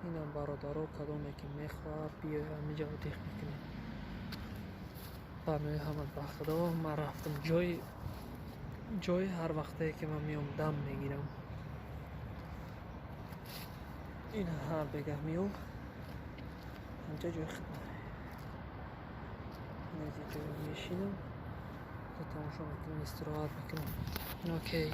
Инам, бародаро, кадоме ки мехоҳад, биёй, ҳамиҷа отдых мекунем. Панои ҳамат ба Худо. Ман рафтам ҷои ҳар вақтае ки ман меом, дам мегирам. Ин ҳар бегаҳ меом ҳамҷа, ҷои хидмат ҷо мешинам, тамошо мекунам, истироҳат мекунам. Окей.